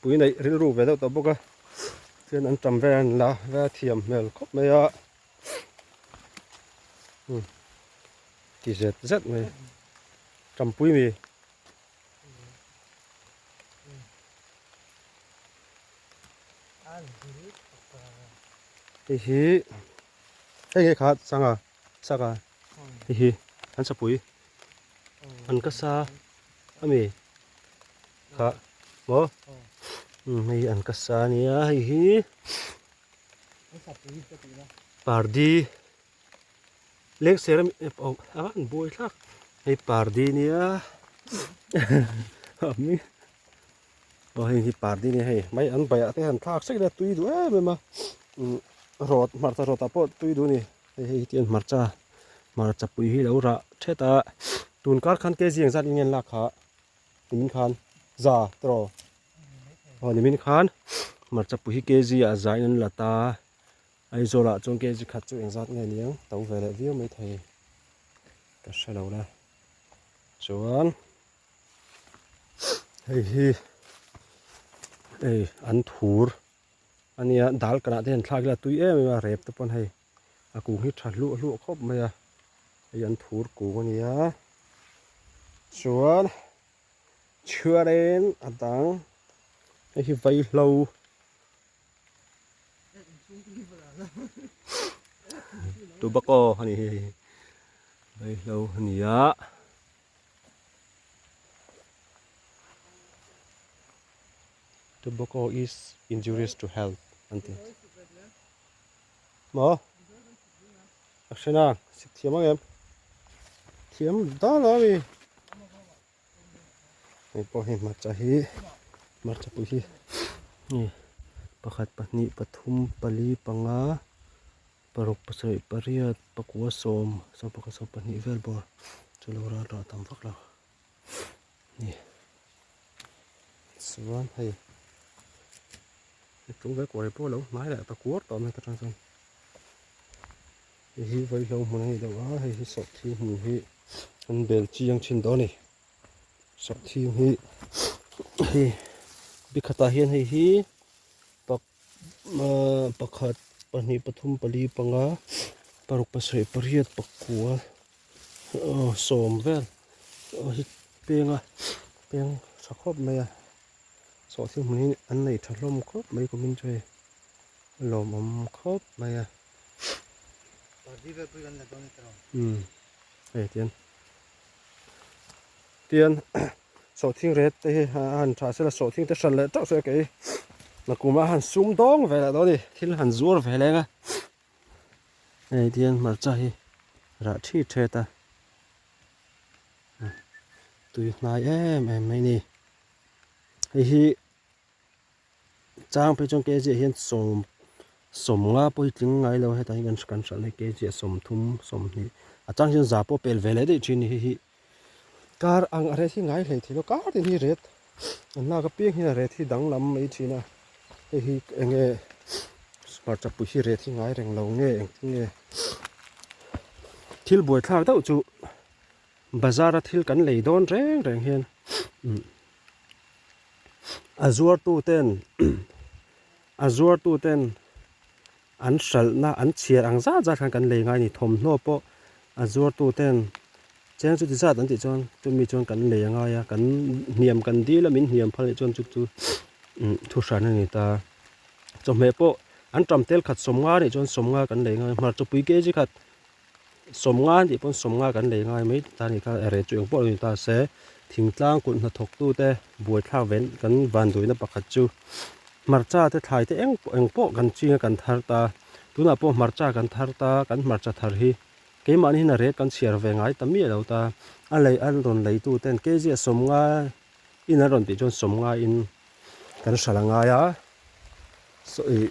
Nupui neih rilru ve deuh tawh bawk a, chuan an tam vel an la vel a thiam hmel khawp mai a, umm ti zet zet mai tampui mi. Hei hi hei nge kha sanga saka hei hi an sapui an ka sa ami. Kha maw umm hei an ka sa ania hei hi pardi lengser ami oh a an buai thlak hei pardi nia ami aw hei hi pardi nia hei mai an baiah te han thlak sek ila tui duh em em a umm rawt hmarcha rawtah pawh tui duh a ni hei hei tihian hmarcha hmarcha pui hi lo rah thet a tun kar khan kg engzat in nge an lak kha. Nimin khan za tawh aw nimin khan hmarcha pui hi kg ah za in an la ta Aizawl ah chuan kg khat chu engzat nge niang to ve leh viau mai thei ka hre lo la chuan hei hi hei an thur ania dal kanah te hian thlak ila tui em em a rep te pawn hei a kung hi tha hluah hluah khawp mai a hei an thur kung ania chuan chhuarin a dang hei hi vaihlo tobacco a ni hei vaihlo a ni a. Tobacco is injurious to health an ti. Maw? A hrena sik thiam ang em? Thiam dal a mi. Hei pawh hi hmarcha hi hmarcha pui hi ni pakhat pahnih pathum pali panga paruk pasarih pariat pakua sawm sawmpakhat sawmpahnih vel bawr chu lo ral rah tam vak lo. Ni chuan hei tlung ve kuai pawh a lo hnai leh ta kuar tawh mai ta tang chuan hei hi vaihlo hmun a ni deuh a hei hi sawhthing hmun hi an bel chiang thin dawn a ni sawhthing hi hei bikhatah hian hei hi pak ahh pakhat pahnih pathum pali panga paruk pasarih pariat pakua. Aw sawm vel aw hi peng a peng tha khawp mai a sawhthing hmun hi an nei tha hlawm khawp mai kumin chu hei a lawmawm khawp mai a umm hei tian tian sawhthing ret te hi a han tha sela sawhthing te hran leh teuh se kei nakum a han sum dawng ve leh dawn a ni thil han zuar ve leng a. Hei tiang hmarcha hi rah thi thet a tui hnai em em mai ni hei hi chang phei chuan kg ah hian sawm sawm nga pawh hi tling ngai lo hetah hian kan hralh hi kg ah sawmthum sawmhnih a chang hian za pawh pel ve leh daih thin a ni hei hi kar ang a ret hi ngai hlei thei lo kar tin hi ret an lak apiang hian a ret hi danglam mai thin a hei hi eng nge hmarcha pui hi ret hi ngai reng lo nge engtin nge thil buaithlak deuh chu bazar a thil kan lei dawn reng reng hian a zuartu ten a zuartu ten an hralhna an chhiar ang zat zat khan kan lei ngai a ni thawmhnaw pawh a zuartu ten cheng chuti zat an tih chuan chumi chuan kan lei a ngai a kan hniam kan dil a min hniam phal nih chuan chu chu thu hran a ni ta chawhmeh pawh an tam tel khat sawmnga nih chuan sawmnga kan lei ngai hmarchapui kg khat sawmnga an tih pawn sawmnga kan lei ngai mai ta ni kha reh chu engpawh lo ni ta se thingtlang kut hnathawk tute buaithlak ve kan vanduaina pakhat chu hmarcha te thlai te eng pawh eng pawh kan ching a kan thar ta tunah pawh hmarcha kan thar ta kan hmarcha thar hi keimahni hian a rek kan chhiar ve ngai ta miah lo ta a lei a rawn lei tu ten kg a sawmnga in an rawn tih chuan sawmnga in kan hralh a ngai a. Saw ih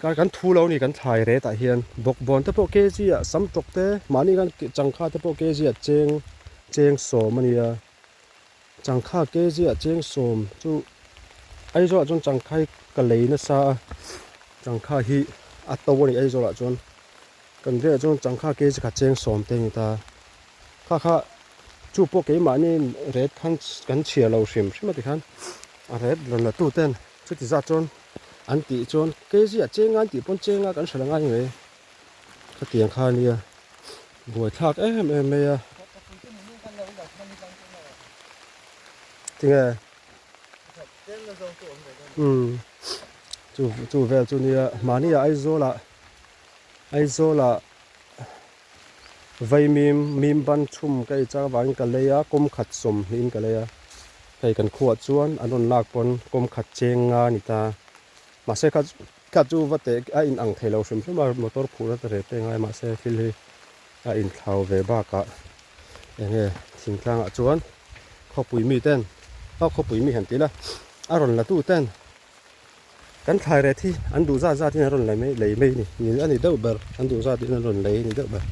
kar kan thu lo a ni kan thlai ret ah hian bawkbawn te pawh kg ah sam tawk te mahni khan changkha te pawh kg ah cheng cheng sawm a nia changkha kg ah cheng sawm chu Aizawl ah chuan changkha hi ka lei nasa a changkha hi a to a ni Aizawl ah chuan kan velah chuan changkha kg kha cheng sawm te a ni ta kha kha. Chu pawh keimahni ret khan kan chhiar lo hrim hrim a tikhan a ret rawn la tu ten chuti zat chuan an tih chuan kg ah chenga an tih pawn chenga kan hre la ngai mai khatiang kha ania buaithlak em em mai a. Tinge umm chu chu vel chu nia mahni ah Aizawl ah Aizawl ah. Vaimim mim ban chhum ka ei chang avangin ka lei a, kawm khat sawmhnihin ka lei a. Hei kan khuaah chuan an rawn lak pawn kawm khat cheng nga a ni ta. Mahse kha kha chu va teh a in ang thei lo hrim hrim a, motor phurh a reh peng a mahse thil hi a inthlau ve bakah eng nge thingtlangah chuan khawpui mi ten aw khawpui mi han ti ila a rawn la tu ten Kan thlai ret hi an duh zat zat in an rawn lei mai lei mai a ni. Ni a ni deuh ber, an duh zat in an rawn lei a ni deuh ber.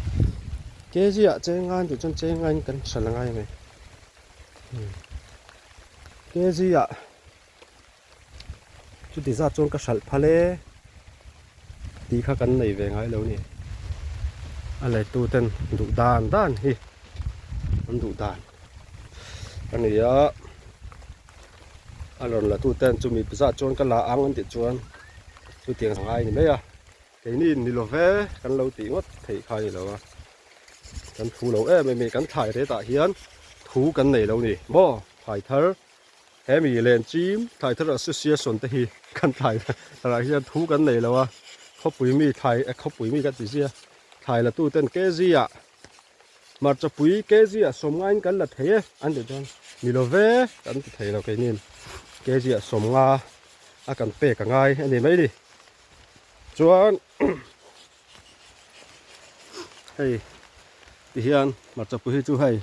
Kg ah cheng ngai tih chuan cheng ngai in kan hral a ngai mai. Kg ah chuti zat chuan ka hralh phal e tih kha kan nei ve ngai lo a ni. A leitu ten duh dan dan hi an duh dan a ni a. A rawn la tu ten chumi zah chuan ka la ang an tih chuan chutiang a ngai ni mai a, keini in ni lo ve kan lo tih ngawt theih kha a ni lo a, kan thu lo em em i kan thlai ret ah hian thu kan nei lo ni maw thlai thar hemi len chim thlai thar association te hi kan thlai thar ah hian thu kan nei lo a, khawpui mi thlai khawpui mi ka ti zia thlai la tu ten kg ah. Hmarchapui kg ah sawmnga in kan la thei e an tih chuan ni lo ve kan ti thei lo keini kg ah sawmnga a kan pek a ngai a ni mai ni chuan hei ti hian hmarchapui hi chu hei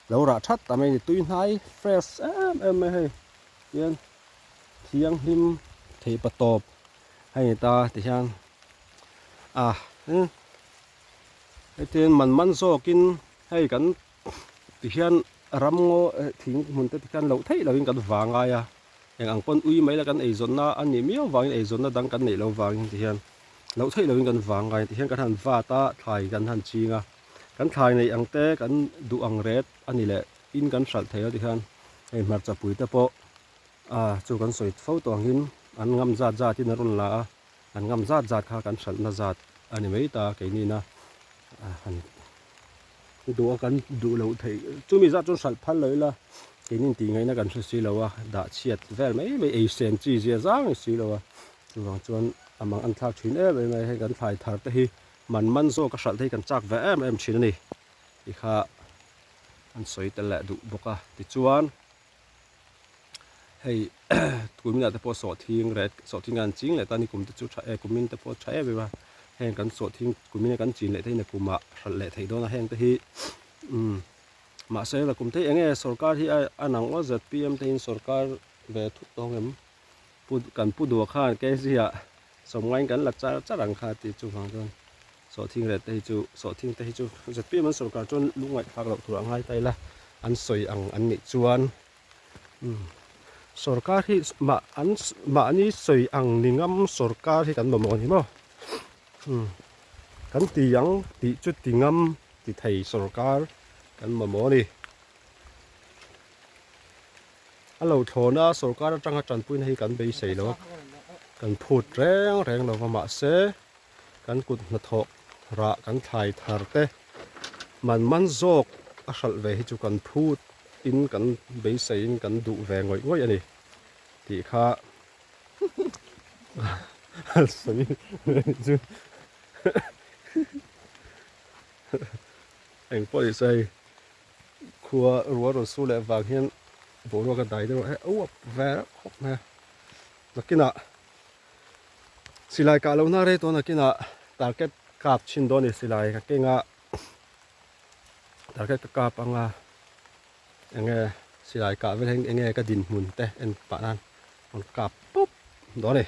lo rah that ta mai ni tui hnai fresh em em mai hei tian thianghlim theih pa tawp hei ni ta ti hian a. Hetiang man man zawkin hei kan tihian ramngaw thing hmun te tikhan loh theih lohin kan vang ngai a, eng ang pawn ui mai la kan eizawnna a nih miau vangin eizawnna dang kan neih loh vangin tihian loh theih lohin kan vang ngai a tihian kan han vat a thlai kan han ching a, kan thlai neih ang te kan duh ang ret a ni leh in kan hralh thei a tihian hei hmarcha pui te pawh ah chu kan sawi fo tawh angin an ngam zat zatin a rawn la a. An ngam zat zat kha kan hralhna zat a ni mai ta keinina han duh a kan duh loh theih chumi zat chuan hralh phal lo ila keinin tih ngaihna kan hre si lo a dah chhiat vel mai mai ei sen chi zia zang ni si lo a chuvang chuan a mang an thlak thin em em a hei kan thlai thar te hi man man zawk a hralh te hi kan chak ve em em thin a ni tih kha an sawi tel leh duh bawk a tichuan. Hei kumin ah te pawh sawhthing reh sawhthing an ching leh ta ni kum te chu tha e kumin te pawh tha em em a heng kan sawhthing kumin a kan chin leh te hi nakum ah hralh leh theih dawn a heng te hi umm mahse la kum te hi eng nge sorkar hi a a nang aw zpm te hi sorkar ve thut tawng em pu kan pu duh khan kg ah sawmngain kan la char char ang kha tih chuvang chuan Sawhthing reh te hi chu sawhthing te hi chu zpm an sorkar chuan lungngaihthlak loh tur a ngai ta ila an sawi ang an nih chuan umm sorkar hi mah an mahni sawi ang ni ngam sorkar hi kan mamawh a ni maw umm kan ti ang tih chu ti ngam ti thei sorkar kan mamawh a ni. A lo thlawn a sorkar atanga tanpuina hi kan beisei lo a kan phut reng reng lo va mahse Kan kut hnathawk rah kan thlai thar te man man zawk a hralh ve hi chu kan phut in kan beisei in kan duh ve ngawih ngawih a ni tih kha a sawi chu eng pawh ni se hei khua rual rawn su leh vang hian boruak a dai deuh a uap ve reuh khawp mai a nakinah. Silai kah lohna rei tawh nakinah target kap chhin dawn a ni silai ka keng a target ka kap anga eng nge silai kah vel hian eng nge ka dinhmun te en pah nan rawn kap pawp dawn a ni.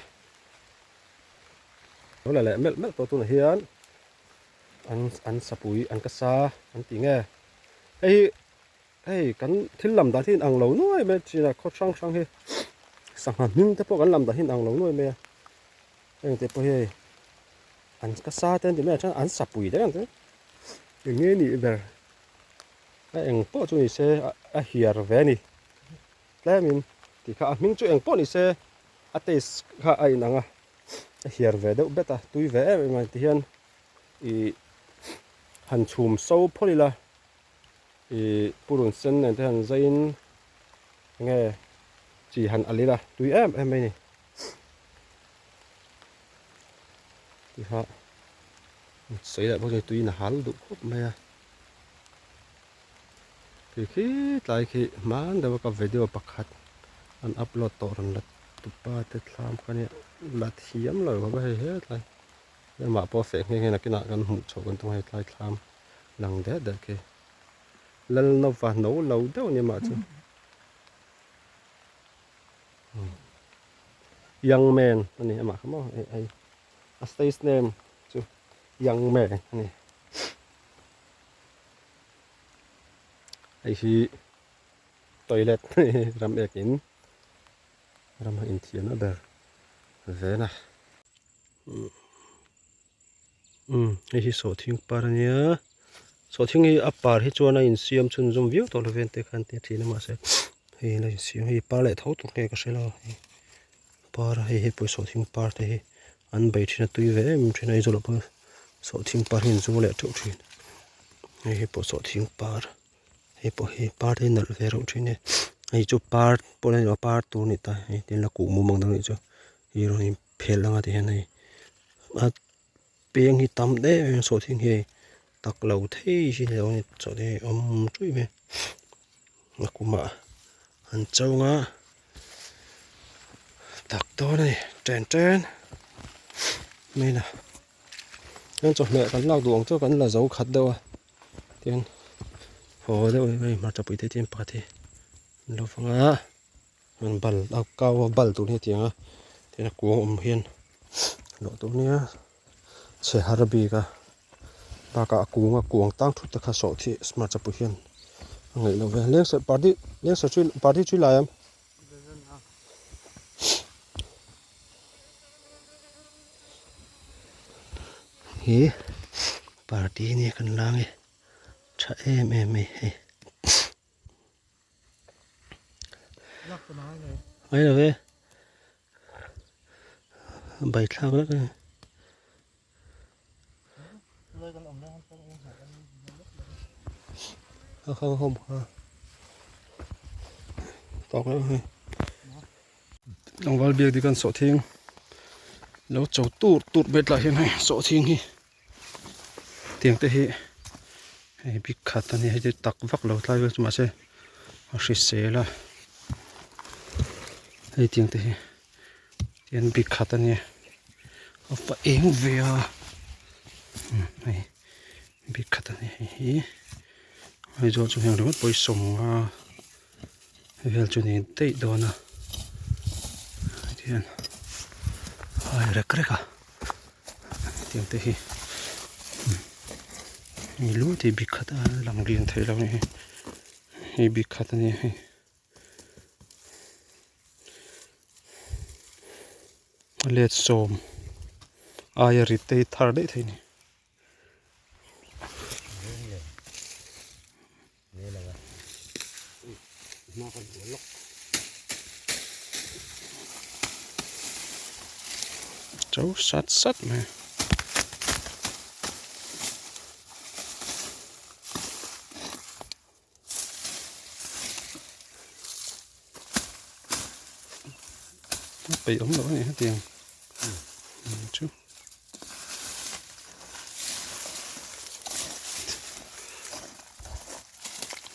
Lo la leh melh melh tawh tunah hian an an sapui an ka sa an ti nge hei hi Hei kan thil lam dan hi in ang lo nuai mai a chin a khaw hrang hrang hi sangha hming te pawh kan lam dan hi in ang lo nuai mai a heng te pawh hi hei an ka sa te an ti mai a chuan an sapui te kan ti eng nge nih ber. A eng pawh chu ni se a hiar ve a ni. Tlemin tih kha a hming chu eng pawh ni se a taste kha a inang a, a hiar ve deuh bet a, tui ve em em a tihian ih han chhum so phawt ila ih purun sen nen te han zaiin enge chi han alh ila tui em em mai a ni. Tih kha sawi leh bawk chuan tuiin a hal duh khawp mai a. Khi khi tlai khi hman deuha ka video pakhat an upload tawh rawn la tupa te thlam kha nia la thiam lo khawp a hei hetlai amah pawh feh nghe nghe nakinah kan hmuh chhoh kan tum a hei tlai thlam lang det det khi Lalnova no lo deuh a ni amah chu Young man a ni amah kha maw hei a stage name chu Young man a ni. Hei hi toilet ram ek in ram a inthiam na ber ven a umm hei hi sawhthing par ania sawhthing hi a par hi chuan a insiam chhunzawm viau tawh lo ven te khan tia thin a mahse hei a la insiam hei par leh tho tur nge ka hre lo hei par a hei hei pawh sawhthing par te hi an bei thin a tui ve em em thin a Aizawl ah pawh sawhthing par hi an zu leh teuh thin hei hi pawh sawhthing par hei pawh hi par te hi nalh ve reuh thin e hei chu par pawh la ni lo par tur a ni ta hei tin la kuh mum ang deuh a nih chu hi rawn in phel anga ti hian hei a peng hi tam em em a sawhthing hi hei tak lo thei hi ni lo a ni sawhthing hi awm tui mai a kumah an chawng a tak dawn a ni chen chen main a chuan chawhmeh kan lak duh ang chu kan la zo khat deuh a tin haw deuh a ni hmarcha pui te hi pakhat hi an lo fang a an bal a kau a bal tur hi a tiang a tin a kuang awm hian lawh tur nia chhe har bik a bakah a kung a kuang tang thut te kha sawh thih hmarcha pui hian a ngaih loh ve lengser party lengser chu party chu i lai ang. Hi party nia kan lang e tha em em mai hei. Ngai lo ve a bai thlak vek a ni. A kha hom kha tawk reuh hei tlangval biak dik an sawhthing lo cho tur tur mai tlai hian hei sawhthing hi tiang te hi hei bik khat a ni hei chu tak vak lo tlai vel chu mahse a hrisel a hei tiang te hi tian bik khat a nia a fa eng ve a hei bik khat a ni hei hi hei zawh chu heng ringawt pawh hi sawm a hei vel chu ni daih dawn a tihian a rek rek a tiang te hi mi lu tih bik khat a lang lian thei lo a ni hei hei bik khat a ni a hei. Let sawm aia rit te hi thar daih thei a ni. Cho sat sat mai. Peih awm loh a ni hetiang chu.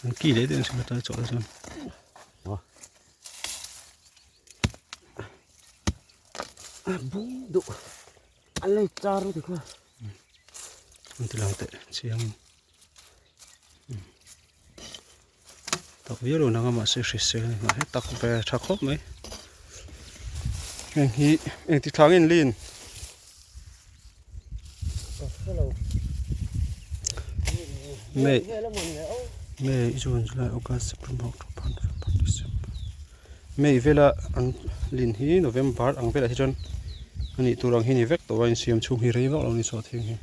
An ki leh deuh ang tlai chawlh chuan. Bung duh a lei char ti kha. An ti lang teh chiang. Tak viau lo nang a mahse hrisel a ni hmel tak ve tha khawp mai heng hi engti thla nge an lin May May June July August September October November December May vela an lin hi November ang velah hi chuan a nih tur ang hi a ni vek tawh a insiam chhung hi rei vak lo a ni sawhthing hi.